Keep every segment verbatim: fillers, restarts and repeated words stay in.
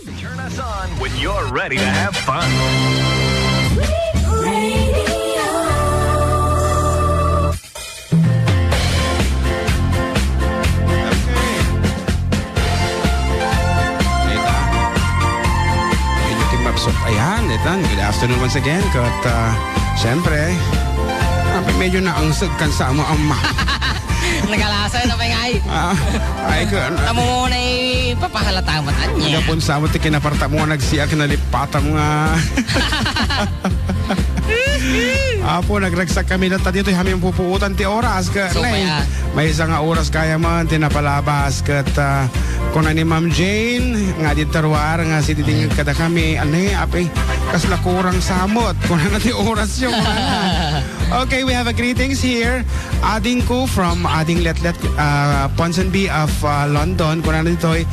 Turn us on when you're ready to have fun. Okay. Dita. Medyo kin mabsot. Ayan, Ethan, good afternoon once again. Kat, ah, siyempre, ah, medyo naangsag kan sa amo, ama. Nagalasa na pa ngay. Ah, ay, ka, Amo mo na ipapahalata mo, tanya. Gapon sa mo, ti kinaparta mo, nagsiak, nalipatam nga. Apo, nagragsak kami na ta dito, hamin pupuutan ti oras. Ka, So, nay, kaya maysa nga oras kaya man, ti napalabas. Kat, ah, kuna ni Ma'am Jane, nga di taruar, nga si Diding kada kami, ane, ape, kas nakurang samot. Kuna na ti oras yung, kuna na. Okay, we have a greetings here. Ading ko from Ading Letlet, ah, Ponsonby of, ah, London. Kuna na ditoy,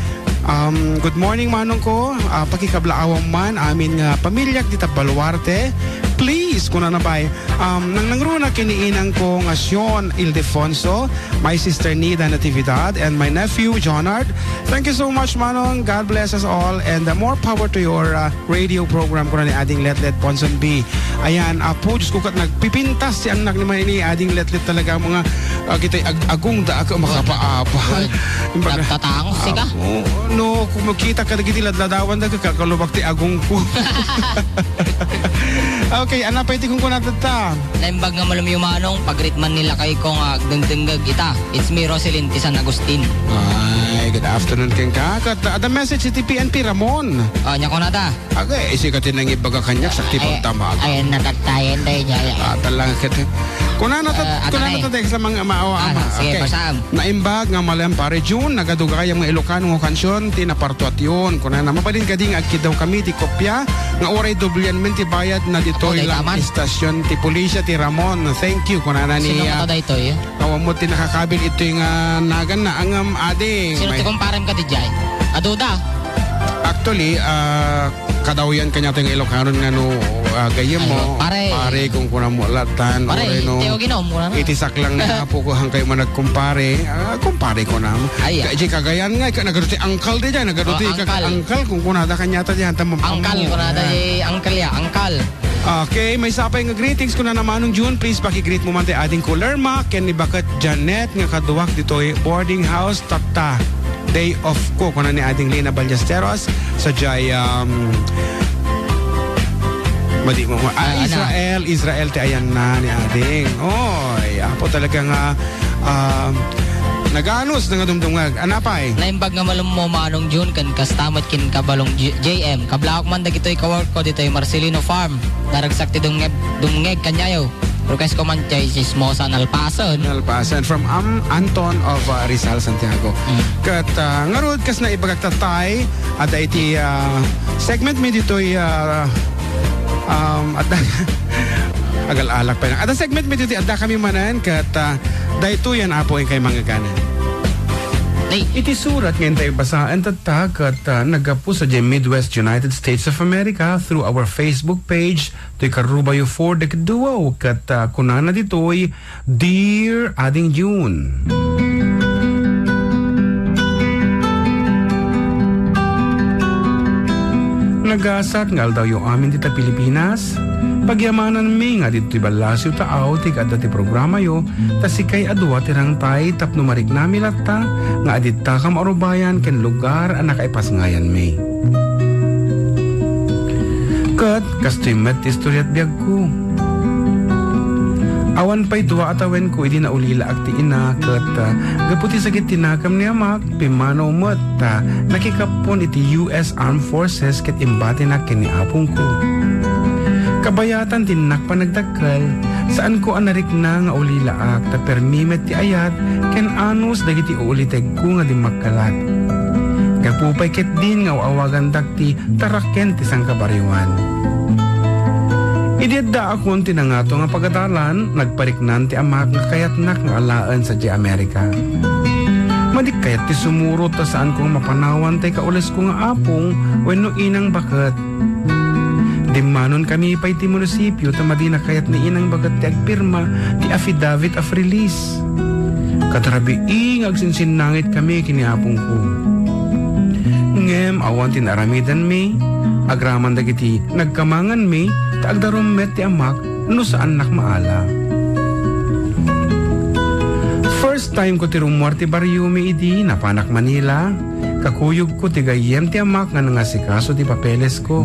um, "Good morning, manong ko. Ah, pakikablaawan man amin nga pamilyak dita Baluarte. Please," kuna na bay. Um, nang nangruna kini inang ko nga Sion Ildefonso, my sister Nida Natividad, and my nephew Jonard. Thank you so much, manong. God bless us all, and, uh, more power to your, uh, radio program, kuna ni Ading Letlet Ponsonby. Ayan, apo, Diyos ko, kat nagpipintas si anak ni, ni Ading Letlet talaga, mga, ah, kita'y ag-, agong da ako makapaapa. Uy, Imbaga, nagtatangos ka? Ah, oo, no, kung makita ka dagiti ladladawan da, kakalubak ti agong ko. Okay, ana pay ti kunkunata ta? Naimbag nga malem, manong, pagritman ni lakay ko nga agdengdengngeg ita. It's me, Roselyn, ti San Agustin. Ay, good afternoon kenka. Kat, uh, the message iti P N P Ramon. Ah, nya kunata? Agay, isika ti nangibaga kaniak, sakti Ay, pagdamag. Ay, natatay, Inday, Inday. Ah, talaga kiti. Kunana ta, Ah, kunana atay. Ta, Dex, sa mga maawa Ah, ama. Sige, Okay. Basaam. Naimbag nga malem, Pare June, nagadugayam nga Ilocano nga kansion, ti napartuat yon. Kunana, mabalin kadi nga agkiddaw kami ti kopia, nga uray doblian men ti bayad na ditoy Apo, lang dayta man. Istasyon ti pulisya ti Ramon. Thank you, kunana ni, Sino ah, nga daytoy? Awan mo ti nakakabil itoy nga nagan na angam adi. Sino May ti kumparem ka di jay? Aduda? Actually, ah, kadawyan kaniata nga Ilocano nga no, ah, gayyem mo, Ayo, pare. Pare, kung kunam mo latan, Pare, o reno, Teo Ginom, mura na. Iti saklang ni Apo ko, hangkay mo nagkumpare, ah, kumpare ko nam. Ay, ah. Ka-, di kagayan nga, ika, nagado ti angkal di dyan, nagado Oh, ti angkal. Angkal, kung kunada kaniata dyan, tamam Angkal, kunada di angkal ya, angkal. Okay, maysa pay nga greetings kuna na Manong June, please paki-greet mo man ti ading ko Lerma, ken ni Baket Janet nga kaduak ditoy boarding house, tatta. Day off ko, kuna ni ading Lina Ballesteros, sadiay, um, madi mo, ah, Ah, ano? Israel, Israel ti ayanna ni ading. Oy, apo talaga nga, um, naganos, nangadumdumag. Anapay? Naimbag nga malem mo, Manong June, ken kasta met ken kabalong J-, J M. Kablaok man dagitoy ka-work ko ditoy Marcelino Farm. Naragsak ti dumngeg, dumngeg kaniayo. Request ko man ti Chismosa Nalpasen. Nalpasen from Am-, Anton of, uh, Rizal, Santiago. Mm. Ket, uh, ngarud, kas naibagak tatay, adda iti, uh, segment mi ditoy, uh, um, adda, agal-alak pa yan. Adda segment mi ditoy, adda kami manen, ket, uh, daytoy yan, Apo, inkay mangaganan. Nay. Iti surat nga intay basaen tatta, ket, uh, naggapu sadiay Midwest, United States of America, through our Facebook page, toy Karubayo four Decduo, ket, ah, kunana ditoy, "Dear Ading June." Nagasat nga aldawyo amin dita Pilipinas. Pagyamananmi nga ditoy ballasiw taaw ti kaadda ti programayo, ta sikay a dua ti rangtay tapno mariknami latta nga adittakam a rubayan ken lugar a nakaipasngayanmi. Ket kastoy met ti istoriat biagko. Awan pay dua a tawenko idi naulilaak ti ina ket, ah, gapu ti sakit ti nakam ni amak, pimmanaw met ta nakikappon iti U S Armed Forces ket imbatinak ken ni apongko. Kabayatan ti innak panagdakkel, saanko a narikna nga ulilaak ta permi met ti ayat ken anus dagiti ulitegko nga dimmakkelat. Gapu pay ketdin nga aw-awagandak ti taraken ti sangkabaryoan. Idi addaakon ti nangato nga pagadalan, nagpariknan ti amak nga kayatnak nga alaen sadiay Amerika. Madi kayat ti sumurot ta saanko nga mapanawan tay kaulesko nga apong wenno inang baket. Dimmanonkami pay ti munisipio ta madi kayat ni inang baket ti agpirma ti affidavit of release. Ket rabii nga agsinsinnangitkami ken ni apongko. Ngem awan ti naaramidanmi, agraman dagiti nagkamanganmi, ta agdarum met ti amak no saannak maala. First time ko ti rummuar ti bariomi idi napanak Manila. Kakuyogko ti gayyem ti amak nga nangasikaso ti papelesko,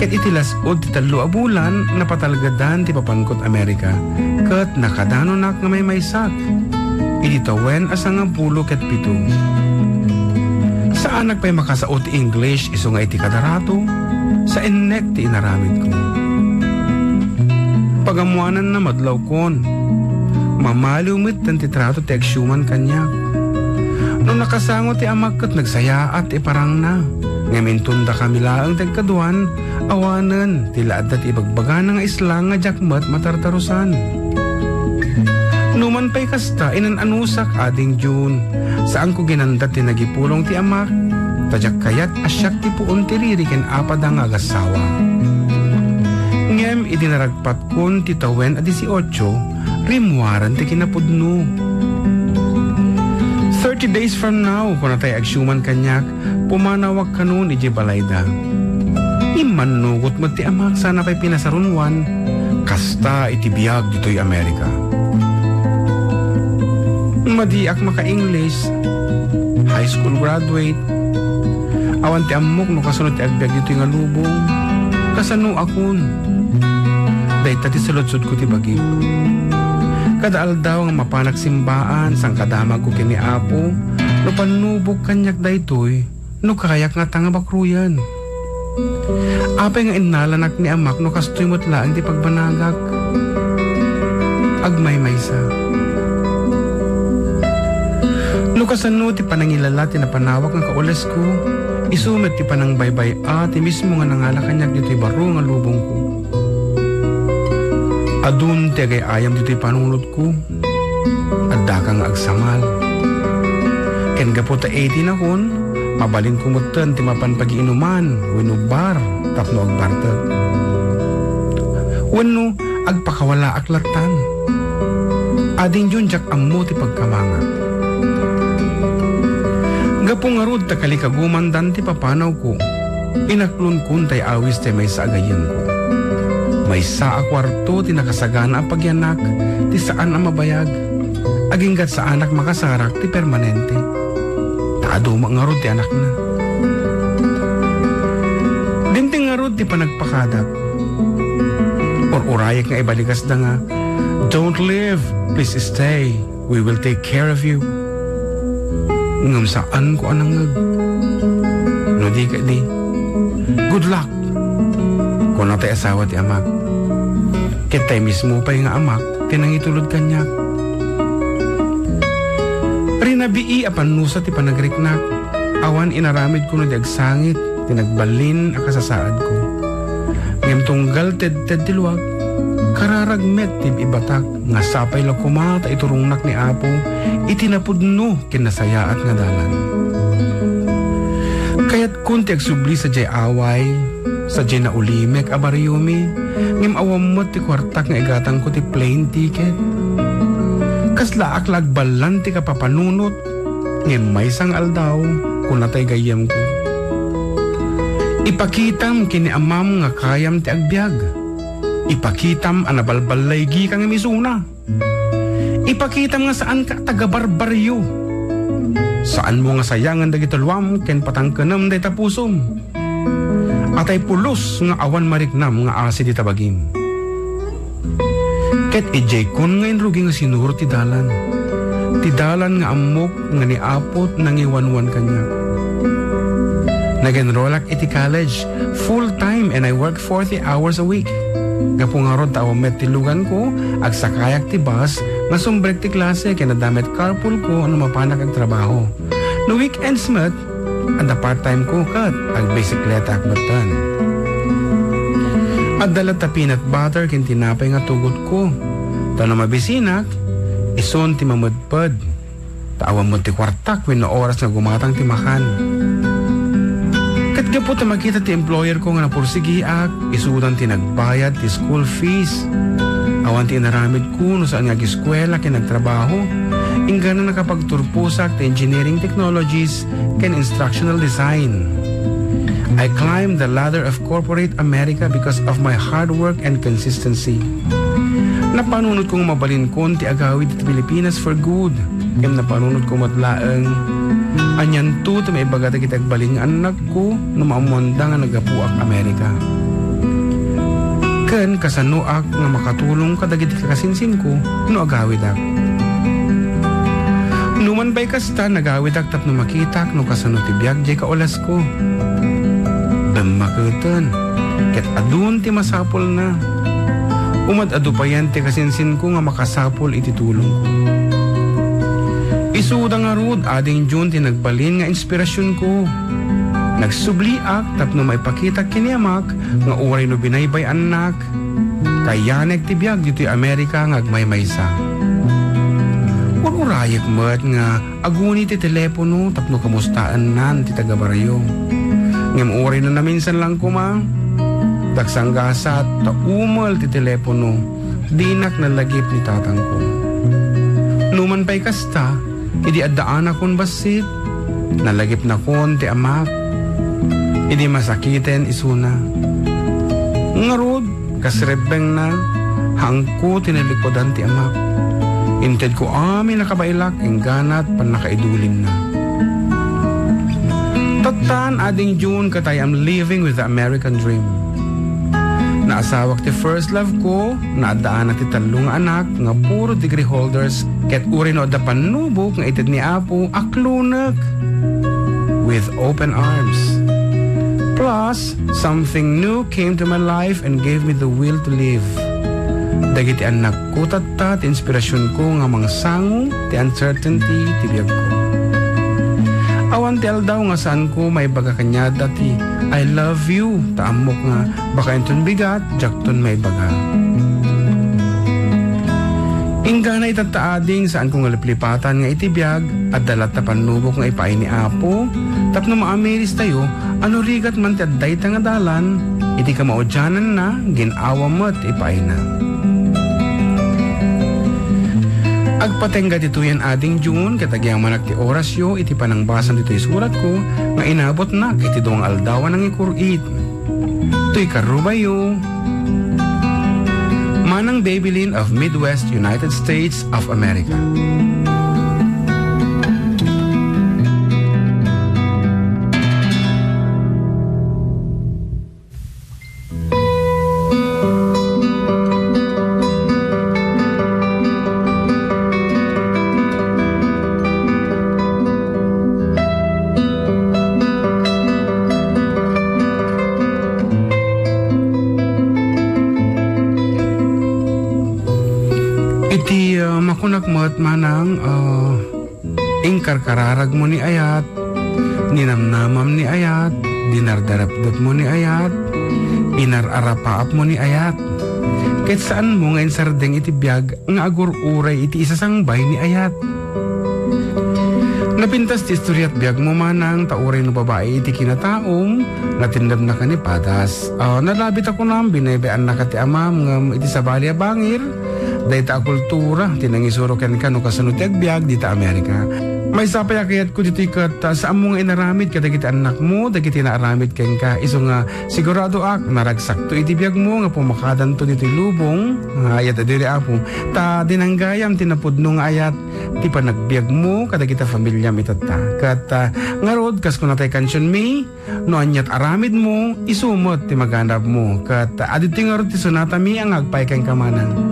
ket iti las-ud ti tallo a bulan, napatalgedan ti papankod Amerika, ket nakadanonak nga maymaysak. Idi tawen a sangapulo ket pito. Saanak pay makasao ti English isu nga iti kadarato, saennek ti inaramidko. Pagammoananna madlawkon. Mamaliw metten ti trato ti agsiuman kaniak. No nakasango ti amak ket nagsayaat ti iparangna, ngem inton dakami laeng ti agkaduan, awanen ti la adda ti ibagbagana nga islang nga diak met matartarusan. Numan pay kasta, inan-anusak, ading June. Saanko ginandat ti nagipulong ti amak, ta diak kayat a siak ti puon ti riri ken apada nga agassawa. Ngem idi naragpatkon ti tawen a dieciocho, rimmuaran ti kinapudno. "Thirty days from now," kunatay agsiuman kaniak, pumanawak kanon idiay balayda. Immannugot met ti amak sana pay pinasarunwan, kasta iti biag ditoy Amerika. Madiak maka-English, high school graduate. Awan ti ammok no kasano ti agbiag ditoy nga lubong. Kasanoakon? Dayta ti saludsodko ti bagik. Kada aldaw nga mapanak simbaan, sangkadamagko ken ni Apo, no pannubok kaniak daytoy, no kayak ngata nga bakruyen. Apay nga innalanak ni amak no kastoy met laeng ti pagbanagak? Agmaymaysa. No kasano ti panangilala ti napanawak nga kaulesko, isu met ti panangbaybay-a ti mismo nga nangala kaniak ditoy baro nga lubongko. Adun ti agay-ayam ditoy panunotko. Addaka nga agsamal. Ken gapu ta eighteen akon, mabalinko metten ti mapan pagiinuman wenno bar tapno agbartek. Wenno agpakawalaak lattan. Ading June, diak ammo ti pagkamangak. Gapu ngarud ta kalikagumandan ti papanawko, inaklonkon tay awis tay maysa a gayyemko. Maysa a kuarto ti nakasagana a pagyanak ti saan a mabayag. Aginggat saanak makasarak ti permanente. Ta adu met ngarud ti anakna. Dimteng ngarud ti panagpakadak. Ur-urayek nga ibalikasda nga, "Don't leave, please stay. We will take care of you." Ngem saanko a nangngeg. No di kadi, "Good luck," kuna tay asawa ti amak. Ket tay mismo pay nga amak ti nangitulod kaniak. Rinabii a pannusa ti panagriknak. Awan inaramidko no di agsangit ti nagballin a kasasaadko. Ngem tunggal tedted ti luak, kararag met ti ibatak nga sapay la koma ta iturongnak ni Apo iti napudno ken nasayaat nga dalan. Kayatkon ti agsubli sadiay away, sadiay naulimek a bariomi, ngem awan met ti kuartak nga igatangko ti plane ticket. Kaslaak la agballan ti kapapanunot, ngem maysa nga aldaw, kuna tay gayyemko, "Ipakitam ken ni amam nga kayam ti agbiag. Ipakitam a nabalballaygika ngem isuna." Ipakitam nga saanka a taga-barbario. Saanmo nga sayangen dagiti luam ken patangkenem dayta pusom. Atay pulos nga awan mariknam nga asi dita bagim. Ket idiaykon nga inrugi nga sinurot ti dalan. Ti dalan nga ammok nga ni Apo ti nangiwanwan kaniak. Nag-enrollak iti college, full time, and I work forty hours a week. Gapu ngarud ta awan met ti luganko, agsakayak ti bus nga sumbrek ti klase ken adda met carpool ko no mapanak agtrabaho. No weekends met, adda part-time ko ket agbisikletaak metten. Adda latta peanut butter ken tinapay nga tugotko. Ta no mabisinak, isun ti mamedped. Ta awan met ti kuartak wenno oras nga gumatang ti makan. Ket gapu ta makita ti employer ko nga napursigiak, isudan ti nagbayad ti school fees. Awan ti inaramidko no saan nga agiskuela ken nagtrabaho. Inggana nakapagturposak ti engineering technologies ken instructional design. I climbed the ladder of corporate America because of my hard work and consistency. Napanunotko nga mabalinkon ti agawid iti Pilipinas for good. Ngem napanunotko met laeng, anianto ti maibaga dagiti agbalin nga annakko no maammoanda nga naggapuak Amerika? Ken kasanoak nga makatulong kadagiti kakasinsinko no agawidak? Numan pay kasta, nagawidak tapno makitak no kasano ti biag diay kaulasko. Dimmaketen, ket adun ti masapulna. Umad-adu payen ti kasinsinko nga makasapul iti tulongko. Isuda ngarud, Ading June, ti nagbalin nga inspirasionko. Nagsubliak tapno maipakitak ken ni amak nga uray no binaybay-annak, kayanek ti biag ditoy Amerika nga agmaymaysa. Ur-urayek met nga aguni ti telepono tapno kamustaennan ti taga-barrio. Ngem uray no naminsan lang koma, daksanggasat ta umel ti telepono, dinak nalagip ni tatangko. Numan pay kasta, idi addaanakon bassit, nalagipnakon ti amak idi masakiten isuna. Ngarud, kas rebbengna, haanko ti nalikudan ti amak. Intedko amin a kabaelak inggana ti pannakaidulinna. Tattan, Ading June, ket I am living with the American dream. Naasawak ti first love ko, naaddaanak ti tallo nga anak nga puro degree holders, ket uray no adda pannubok nga ited ni Apo, aklonek with open arms. Plus, something new came to my life and gave me the will to live. Dagiti annakko tatta ti inspirasionko nga mangsango ti uncertainty ti biagko. Awan ti aldaw nga saanko maibaga kaniada ti "I love you," ta ammok nga baka inton bigat, diakton maibaga. Inggana itatta, Ading, saanko nga liplipatan nga iti biag, adda latta pannubok nga ipaay ni Apo, tapno maamiristayo a no rigat man ti addayta nga dalan, iti kamaudiananna, gin-awa met ti ipaayna. Agpatengga ditoyen, Ading June, ket agyamanak ti orasyo iti panangbasam ditoy suratko nga inabotnak iti dua nga aldaw a nangikur-it. Toy karubayo, Manang Baby Lynn of Midwest, United States of America. Iti, ah, makunak met, Manang, ah, inkarkararagmo ni ayat, ninamnamam ni ayat, dinardarapdapmo ni ayat, inar-arapaapmo ni ayat. Ket saanmo nga insardeng iti biag nga agur-uray iti isasangbay ni ayat. Napintas ti istoriat biagmo, Manang, ta uray no babai iti kinataom, natindemnaka ni padas. Ah, nalabit a kunam, binaybay-annaka ti amam, ngem iti sabali a bangir, dayta a kultura ti nangisuro kenka no kasano ti agbiag dita Amerika. Maysa pay a kayatko ditoy ket, ah, saanmo nga inaramid kadagiti annakmo dagiti naaramid kenka, isu nga siguradoak naragsakto iti biagmo nga pumakadanto ditoy lubong nga ayat a diri, Apo, ta dinanggayam ti napudno nga ayat ti panagbiagmo kadagiti familiam itatta. Ket, ah, ngarud, kas kunatay kansionmi, no aniat aramidmo, isu met ti maganabmo. Ket aditoy ngarud ti sonatami a nga agpay kenka, Manang.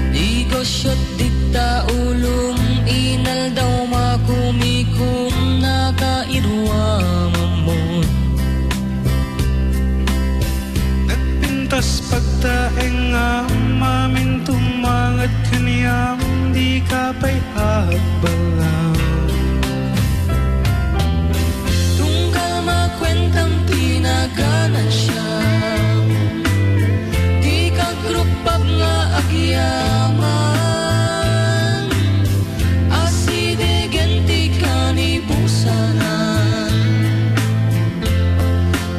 Negosiot dita ulom, inaldaw makumikom, nakairuam ammon. Nagpintas pagtaeng nga amin tumanget kaniam, dika pay agballam. Tunggal makuentam ti naganansiam, dika agrukbab nga agyaman, asidegen ti kanibusanan.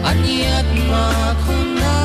Aniat makuna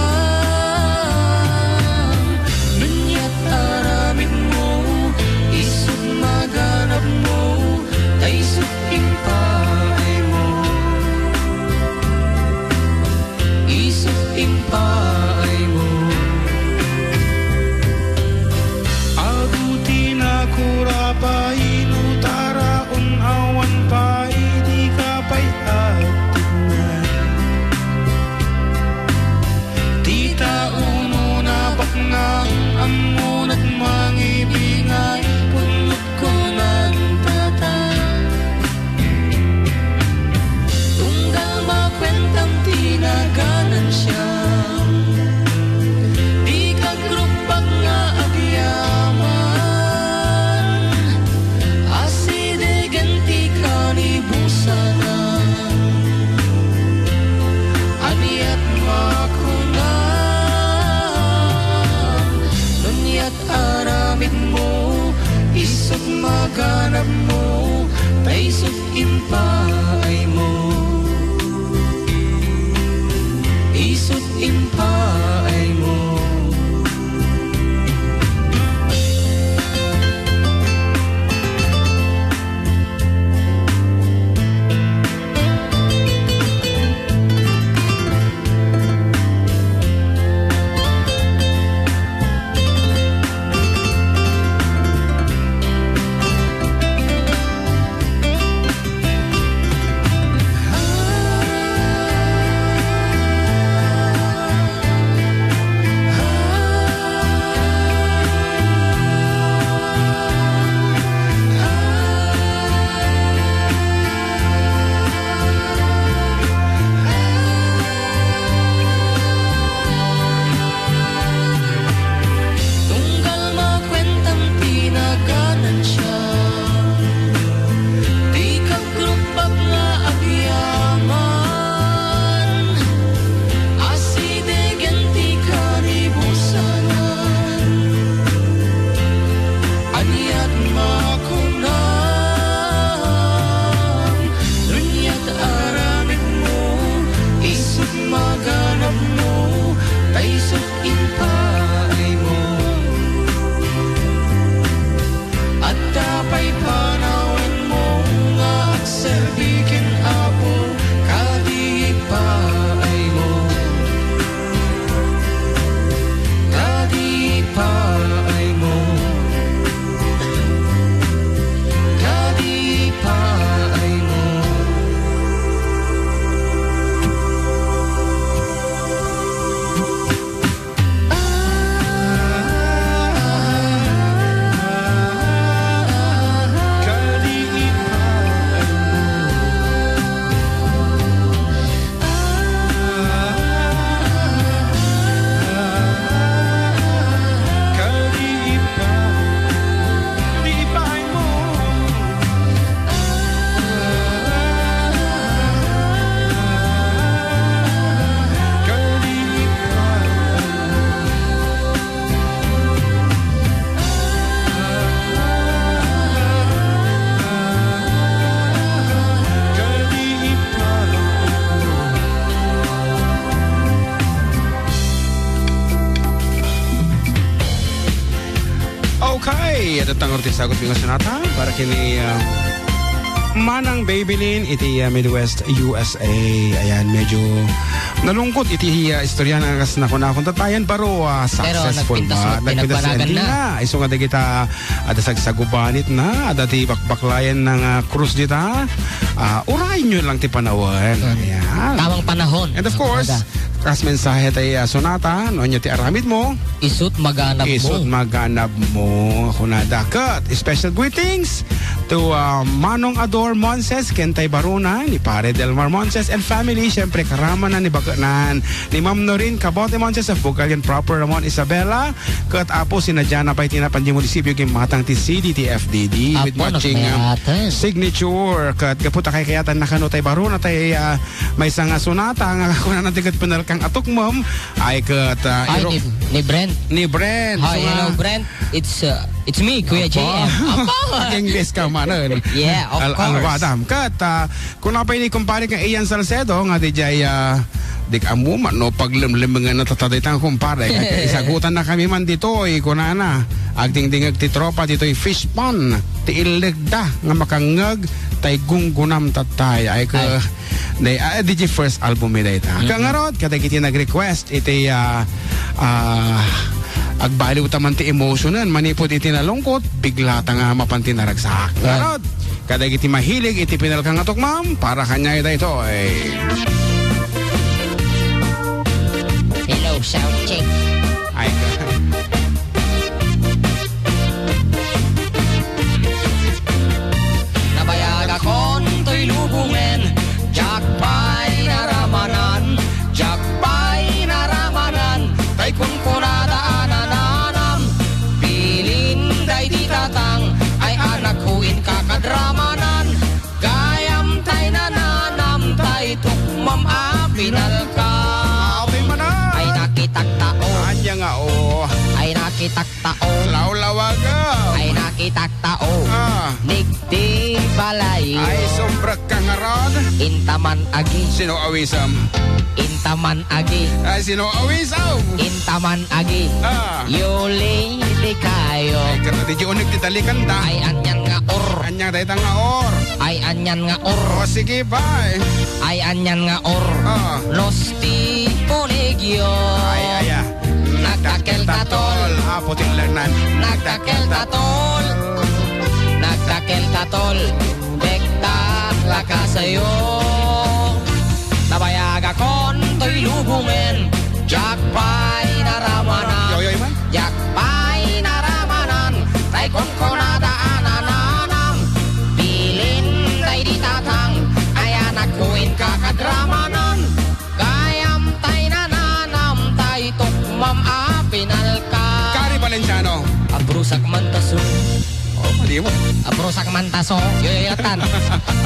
Paaymo. Tunggal makuentam ti naganan siak, ti kagruppak nga agyaman, asidegen ti karibusanan. Aniat makunam, nuniat aramidmo, isut maganabmo, ta isut impaaymo. Adda pay panawenmo nga agserbi ken Apo, kadi ipaaymo. Kadi ipaaymo. Kadi ipaaymo. Okay, adda tangor ti sagut mi nga sonata para kini, ah, Manang Babylin iti, ah, Midwest U S A. Ayan, medyo nalungkot iti, ah, istorya na kas nakuna-, kunta tayan, baro, ah, Pero successful nagpintas ba? met, Nagpintas met, pinagpanagan hindi na. na. Isu nga dagita, adda sagsagubanit na, adda ti bakbaklayan nga, ah, krus dita. Ah, urayonyo lang ti panawen. Mm. Ayan. Tamang panahon. And of course, Kumbaga. kas mensahe tay, ah, sonata, no, ania ti aramidmo? Isut maganabmo. Isut maganabmo. Kunada ket special greetings to, ah, Manong Ador Monses, ken tay barona, ni Pare Delmar Monses and family, siyempre, karamanan ni Bakenan, ni Ma'am Noreen Cabote Monses of Bugalian Proper, Ramon Isabela, ket Apo, sinadiana pay ti napan di munisipyo, gimatang ti C D ti F D D with Apo, matching, ah, nakayatan. signature. Ket gapu ta kaykayatanna kano tay barona, tay, ah, maysa nga sonata nga kunana ti ket pinalkang a tukmem, ay ket, ah, Ay, iro-, ni, ni Brent. ni Brent. Hi, So, hello, ah, Brent. It's, uh, it's me, Kuya Apa? J M. Apa? Nag-English ka man, eh. Yeah, of Al-, course. alwadam. Ket, ah, kuna pay ni kumpare nga Ian Salcedo, nga di jay, ah, di ka ammo man, no, paglemlemengan na tatta dayta nga kumpare. Isagutan na kami man ditoy, kunana. Agdingdingeg ti tropa ditoy fish pond. Ti illegda nga makangngeg, tay gunggunam tattay. Ay, ke, Ay. Day, ah, D J first album mi dayta. Mm-mm. Kangarod, kadagiti nag-request iti, ah, ah, agbaliw ta man ti emotionen, manipud iti nalungkot, bigla ta nga mapan ti naragsak. Right. Ngarod, kadagiti mahilig iti pinalkang a tukmam, para kaniayo daytoy. Hello, sound check. Ay, Nabayagakon toy lubongen, diak pay naramanan, diak pay naramanan, tay kunkunada a nananam. Bilin daydi tatang, ay anakko, inka kadramanan. Gayam tay nananam, tay tukmam a pinalka. Apay man, ah. Ay nakitak tao. Anya nga, oh. Ay nakitak tao. Lawlawag, ah. Ay nakitak tao. Ah. Nigdi balay. Ay, sumbrak ka ngarod. Intaman agi. Sino awisem? Intaman agi. Ay, sino awisem? Intaman agi. Ah. Yuli ti kayo. Ay, kata di unik ti talikanta. Ay, anyan nga or. Anyan dayta nga or. Ay, anyan nga or. O, sige, bye. Ay, anyan nga or. Ah. Los ti kunigyo. Ay, ay, ah. Nagdakkel ta, tol. Apo ti langnan. Nagdakkel ta, tol. Nagdakkel ta, tol. Bekta lakasayo. Nabayagakon toy lubongen. Diak pay naramanan. Yoyoy man. Diak pay naramanan. Tay kunkunada a nananam. Bilin tay di tatang. Ay anakko inka kadramanan. Gayam tay nananam tay tukmam a pinalka. Kari Valenciano. Abrusak man taso. Oh, mali mo. Abrusak man taso. Yoyoy latan.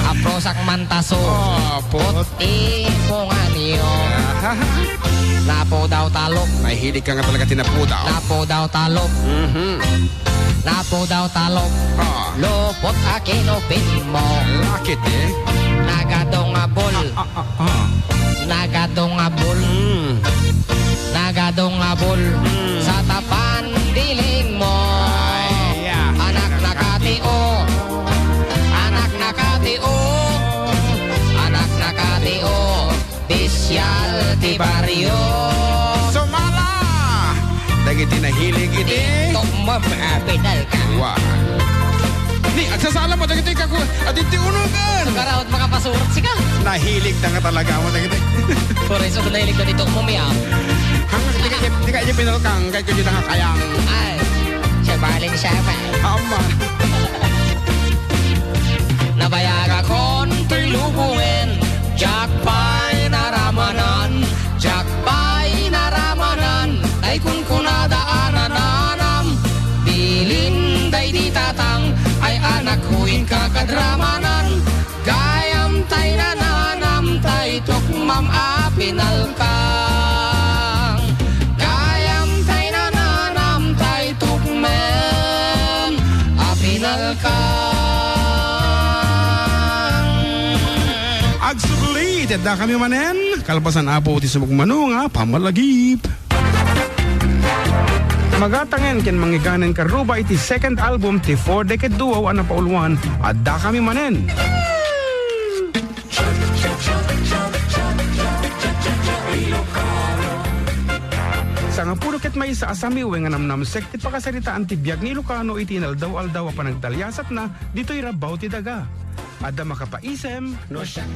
Abrusak man taso. Oh, put- Puti punganyo. Ahaha. Napudaw talok. Mahilig ka nga talaga tinapudaw. Napudaw talok. Mhm. Napudaw talok. Ah. Lupot a kinupin mo. Lakit eh. Nagadong a bol. Ah, ah, ah. Nagadong a bol. Mm. Nagadong a bol. Mm. Sa tapan diling mo. Ay, ah. Anak na katio. Anak na katio. Anak na katio. Pisyal ti baryo. Sumala! Dagiti nahilig iti Ito, ma'am, ah, pinal ka. Wa. Ni, agsasala mo dagiti kaku-, adi ti unugan. Sukaraw, makapasurat sika. Nahilig ta nga talaga mo dagiti. Por eso, nahilig ka dito, mami, ah. Hanggang di ka, di ka, di pinalkang, kahit kung di nakakayang. Ay, siya baling siya, pa. Ama. Nabayagakon toy lubongen, diak pay naramanan, diak pay naramanan, tay kunkunada a nananam, bilin daydi tatang, ay anakko inka kadramanan, gayam tay nananam, tay tukmam a pinalkang, gayam tay nananam, tay tukmam a pinalkang. Agsubli, iti addakami manen, kalpasan Apo ti sumagmamano nga pammalagip. Magatangen ken mangiganen karruba iti second album ti Four Decade Duo a napauluan, addakami manen. Sangapulo ket maysa a samiwe nga namnamsek ti pakasaritaan ti biag ni Ilocano iti inaldaw-aldaw a panagdaliasatna ditoy rabaw ti daga. Adda makapaisem no siak.